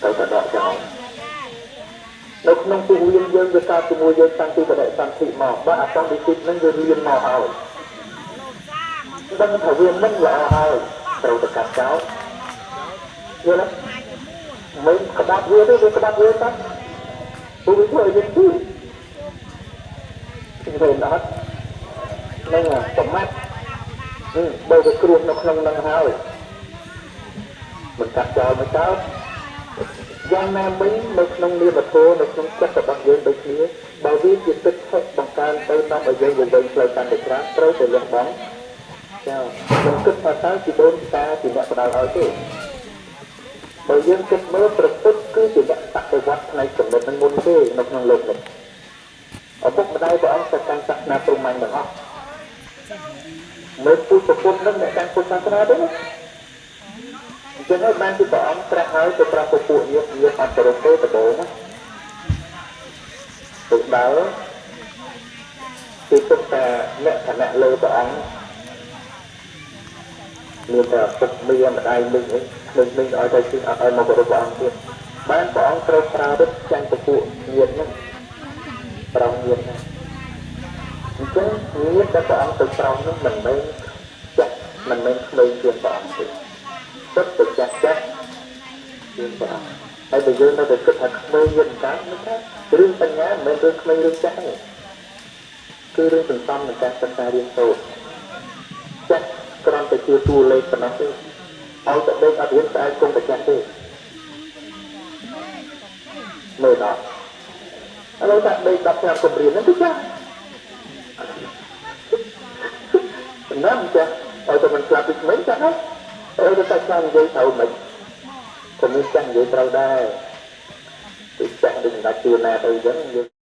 ត្រូវតែដកចោលនៅក្នុងពោះវៀនយើងវាកើតជាមួយយើងតាំងពីបដិសន្ធិមកបើអសង្ឃវិសិទ្ធនឹងវារៀនមកហើយដឹងថាវាមិនល្អហើយត្រូវតែកាត់ចោលយល់ទេមិនក្បាត់វាទេវាក្បាត់វាតាព្រោះវាធ្វើឲ្យយើងជឿឃើញអត់នឹងប្រមាត់បើវាគ្រោះនៅក្នុងនឹងហើយមិនកាត់ចោលមិនកើតយ៉ាងណាមិញនៅក្នុងនាមធម៌នៅក្នុងចិត្តរបស់យើងដូចគ្នាបើវាជាទឹកថេបង្កើនទៅនាំឲ្យយើងវង្វេងផ្លូវកាន់តែច្រើនត្រូវតែលះបង់ចោលមិនគិតថាតើជីដូនតាជាអ្នកផ្ដល់ឲ្យទេបើយើងគិតមើលព្រះពុទ្ធគឺជាអ្នកបដិវត្តផ្នែកចំណុចនឹងមុនទេនៅក្នុងលោកនេះឪពុកម្ដាយព្រះអង្គទៅកាន់សាសនាព្រហ្មញ្ញទាំងអស់មើលពុទ្ធពុទ្ធនឹងអ្នកកាន់ពុទ្ធសាសនាទេណាអញ្ចឹងហើយបានទីព្រះអង្គត្រាស់ហើយទៅប្រាប់ពួកញាតិញាតិអត់ទៅទេដំបូងណាទៅដល់គឺទុកតែលក្ខណៈលើព្រះអង្គមានតែពុកមានម្ដាយមីងអីក្មេងៗឲ្យតែជិះអត់ឲ្យមកគោរពព្រះអង្គទៀតបានព្រះអង្គត្រូវប្រើរឹតចាញ់ពពួកញាតិហ្នឹងប្រងញាតិហ្នឹងអញ្ចឹងញាតិដែលព្រះអង្គទៅប្រងនោះមិនមែនចាស់មិនមែនក្មេងជាងព្រះអង្គទេទឹកទៅចាស់ចាស់ជាងព្រះអង្គហើយបើយើងនៅតែគិតថាក្មេងយើងកើតមិនថារឿងបញ្ញាមិនមែនរឿងក្មេងរឿងចាស់ទេគឺរឿងសន្សំនៃការសិក្សារៀនសូត្រចាស់គ្រាន់តែជាតួលេខប៉ុណ្ណោះទេឲ្យតែដេកអត់រៀនស្អែកគង់តែចាស់ទេមើលដល់ឥឡូវតែដេក10ឆ្នាំកុំរៀនហ្នឹងគឺចាស់ណាស់ចាស់ឲ្យតែមិនស្លាប់ពីក្មេងចាស់ហើយឲ្យតែចាស់និយាយត្រូវមិនក៏មានចាស់និយាយត្រូវដែរគឺចាស់ដូចសម្ដេចជួនណាទៅអញ្ចឹងយើង